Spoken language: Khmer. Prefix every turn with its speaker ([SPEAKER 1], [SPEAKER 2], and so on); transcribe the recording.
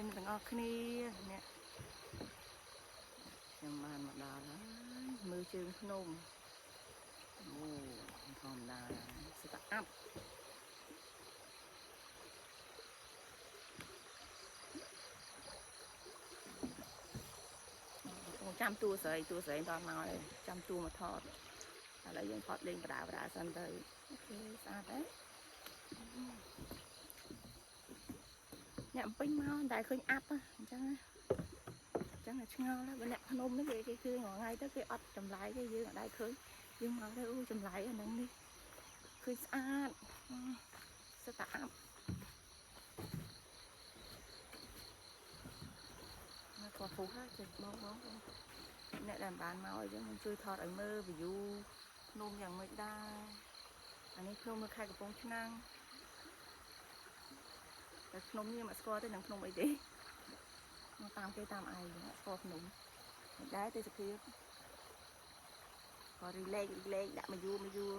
[SPEAKER 1] ស្តីអ្នកទាំងអស់គ្នាអ្នកខ្ញុំបានមកដល់ហើយមើលជើងភ្នំអូធម្មតាស្តាអាប់អូចាំតួស្រីតួស្រីតមកហើយចាំតួមកថតឥឡូវយើងថតលេងបដាបដាសិនទៅOK ស្អាតទេអ្នកអំពេញមកតែឃើញអាប់អញ្ចឹងណាអញ្ចឹងតែឆ្ងល់ហើយបើអ្នកភ្នំនេះគេឃើញរាល់ថ្ងៃទៅគេអត់ចម្លែកទេយើងអត់ដែរឃើញយើងមកទៅអូចម្លែកអាហ្នឹងនេះឃើញស្អាតសិតតែអាប់មកថតពុះហើយចេះបងបងអ្នកដែលបានមកអញ្ចឹងខ្ញុំជួយថតឲ្យមើល view ភ្នំយ៉ាងម៉េចដែរអានេះភ្នំនៅខេត្តកំពង់ឆ្នាំងតែភ្នំនេះមិនស្គាល់ទេនឹងភ្នំអីទេមកតាមគេតាមឯងអត់ស្គាល់ភ្នំមិនដែរទេសភាពក៏រីលេករីលេកដាក់មកយួរមកយួរ